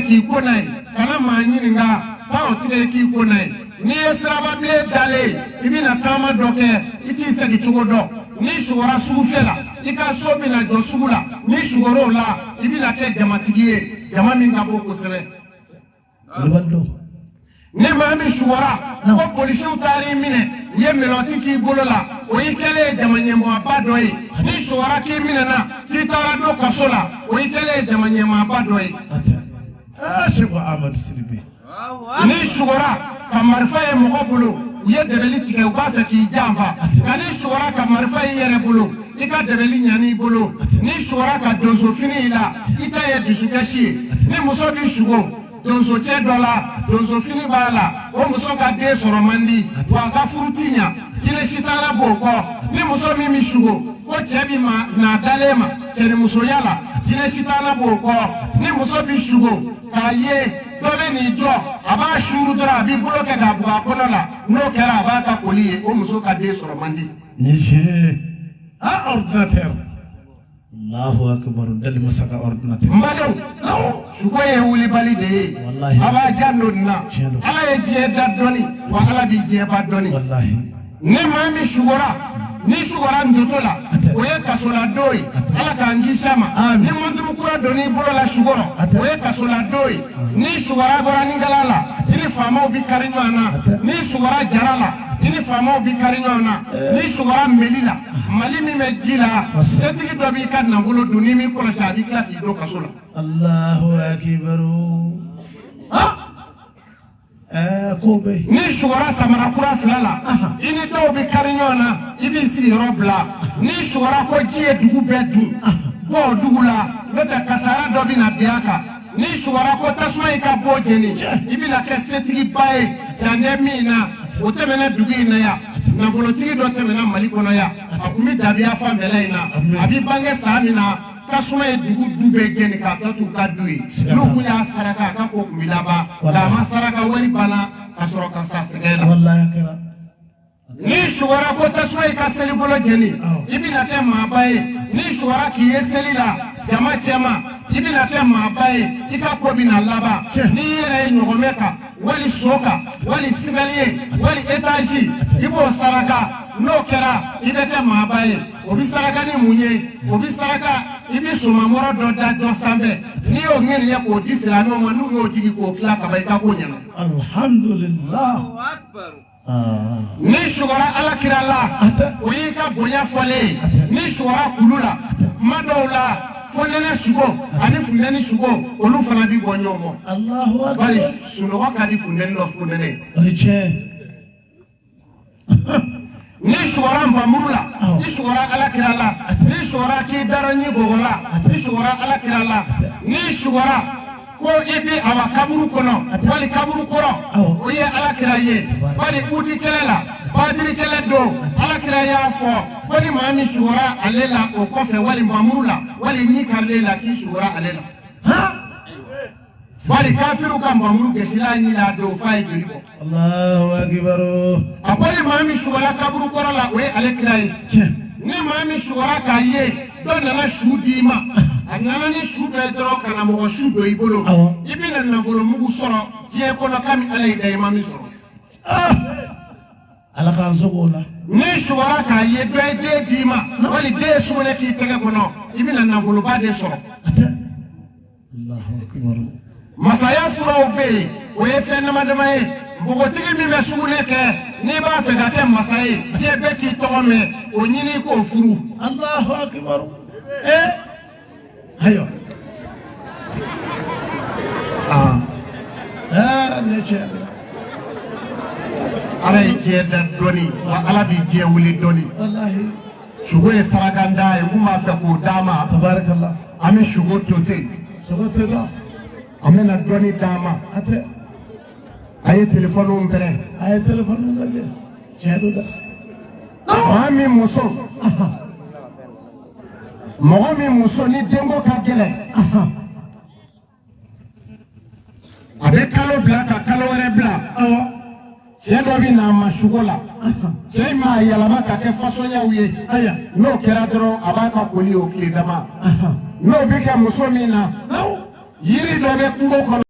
k'i ko n'a ye, kana maa ɲininka, taa o tigɛ k'i ko n'a ye. N'i ye sirababilen dalen ye, i bɛna taama dɔ kɛ, i t'i segin cogo dɔn. N'i sugora sugufiyɛ la, i ka so bɛna jɔ sugu la. N'i sugora o la, i bɛna kɛ jamatigi ye, jama min ka bon kosɛbɛ. Ni maa min sugora ko polisiw taar'i minɛ, u ye menottes k'i bolo la, o y'i kɛlen ye jama ɲɛmɔgɔba dɔ ye. N'i sugora k'i minɛna, k'i taara don kaso la, o y'i kɛlen ye jama ɲɛmaaba dɔ ye. N'i sugora ka marifa ye mɔgɔ bolo, u ye dɛbɛli tigɛ, u b'a fɛ k'i janfa, nka n'i sugora ka marifa y'i yɛrɛ bolo, i ka dɛbɛli ɲan'i bolo. N'i sugora ka donsofini i la, i ta ye dusukasi ye. Ni muso b'i sugo donsocɛ dɔ la, donsofini b'a la, o muso ka den sɔrɔ man di, wa a ka furu ti ɲa, jinɛ sitana b'o kɔ. Ni muso min bɛ sugo ko cɛ bi ma n'a dalen ma cɛnimusoya la, jinɛ sitana b'o kɔ. Ni muso bɛ sugo k'a ye dɔ bɛ n'i jɔ, a b'a suuru dɔrɔn, a b'i bolo kɛ k'a bugɔ a kɔnɔ la, n'o kɛra a b'a ka koli ye, o muso ka den sɔrɔ man di. A ordinateur, Allahu akbar, dali musa ka ordinateur. N badenw, suko ye wulibali de ye. A b'a jan don nin na. Ala ye diɲɛ da dɔɔni, wa Ala bi diɲɛ ba dɔɔni. Ni maa min sugora, ni sugora ndoto la, o ye kasoladon ye, Ala k'an kisi a ma. Ni monturu kura donn'i bolo la sugɔrɔ, o ye kasoladon ye. Ni sugora bɔra ni gala la, i ni faamaw bi kari ɲɔgɔn na. Ni sugora jara la, i ni faamaw bi kari ɲɔgɔn na. Ni sugora meli la, Mali min bɛ ji la, setigi dɔ b'i ka nafolo dun, n'i m'i kɔlɔsi, a b'i tila k'i don kaso la. Allahu akbar. Ko bɛ. N'i sugora samara kura fila la, i ni dɔw bɛ kari ɲɔgɔn na, i b'i sigiyɔrɔ bila. N'i sugora ko ji ye dugu bɛɛ dun, bɔ o dugu la, n'o tɛ kasara dɔ bɛ na bin a kan. N'i sugora ko tasuma y'i ka bo jeni, i bɛna kɛ setigiba ye dan tɛ min na. O tɛmɛna dugu in na yan, nafolotigi dɔ tɛmɛna Mali kɔnɔ yan, a kun bɛ dabiya fanfɛla in na. A bɛ bange san min na, tasuma ye dugu du bɛɛ jeni k'a tɔ t'u ka du ye. N'u kun y'a saraka, a ka ko kun bɛ laban, nka a ma saraka, wari banna ka sɔrɔ ka sa sɛgɛn la. N'i sugora ko tasuma y'i ka selikolo jeni, i bɛna kɛ maaba ye. N'i sugora k'i ye seli la jama cɛma, i bɛna kɛ maaba ye, i ka ko bɛna laban. N'i yɛrɛ ye ɲɔgɔmɛ kan, wali so kan, wali escalier, wali étage, i b'o saraka. N'o kɛra, i bɛ kɛ maaba ye. O bɛ saraka ni mun ye? O bɛ saraka, i bɛ somamɔrɔ dɔ da dɔ sanfɛ, n'i y'o ŋɛniɲɛ k'o di silamɛw ma, n'u y'o jigin k'o tila ka ban, i ka ko ɲɛna. Alhamdulillah. N'i sugora Ala kira la, o y'i ka bonya fɔlen ye. N'i sugora kulu la, kuma dɔw la, fonɛnɛ sugo ani funtɛni sugo, olu fana bi bɔ ɲɔgɔn kɔ. Allahu akbar. Bari sunɔgɔ ka di funtɛni dɔ fonɛnɛ ye. O ye tiɲɛ. N'i sugora npamuru la, i sugora Ala kira la. N'i sugora k'i dara ɲi bɔgɔ la, i sugora Ala kira la. N'i sugora ko i bi awa kaburu kɔnɔ, wali kaburu kɔrɔ, o ye Ala kira ye. Bari udi kɛlɛ la, Badiri kɛlɛ don, Ala kira y'a fɔ ko ni maa min sugora ale la o kɔfɛ, wali npamuru la, wali ɲi karilen la, k'i sugora ale la. Bari kafiriw ka npamuru gɛsila ɲi la don f'a ye joli bɔ. Allahu akbar. A ko ni maa min sugora kaburu kɔrɔ la, o ye ale kira ye. Ni maa min sugora k'a ye dɔ nana su d'i ma, a nana ni su dɔ ye dɔrɔn ka na mɔgɔ su don i bolo, i bɛna nafolo mugu sɔrɔ diɲɛ kɔnɔ kami Ala y'i da i ma min sɔrɔ. Ala k'an sogo o la. N'i sugora k'a ye dɔ ye den d'i ma, wali den ye sugunɛ k'i tɛgɛ kɔnɔ, i bɛna nafoloba de sɔrɔ. Allahu akbar. Masaya furaw bɛ yen, o ye fɛn dama dama ye. Npogotigi min bɛ sugunɛ kɛ, n'i b'a fɛ ka kɛ masa ye, diɲɛ bɛɛ k'i tɔgɔ mɛn, o ɲini k'o furu. Allahu akbar. Ayiwa. Nin ye tiɲɛ de. Ala ye diɲɛ da dɔɔni, wa Ala bɛ diɲɛ wuli dɔɔni. Wallahi. Sugo ye saraka da ye, n kun b'a fɛ k'o d'a ma. Tabarakallah. An bɛ sugo to ten. Sogo tɛ dɔn. An bɛna dɔɔni d'a ma. A tɛ. A ye telefɔniw pɛrɛn. A ye telefɔni lajɛ. Tiɲɛ don dɛ. Maa min muso, mɔgɔ min muso ni denko ka gɛlɛn, a bɛ kalo bila ka kalo wɛrɛ bila. Cɛ dɔ bɛ na a ma sugo la, cɛ in m'a yɛlɛma ka kɛ fasɔnyaw ye. N'o kɛra dɔrɔn, a b'a ka koli o tile dama. N'o bɛ kɛ muso min na, yiri dɔ bɛ kungo kɔnɔ.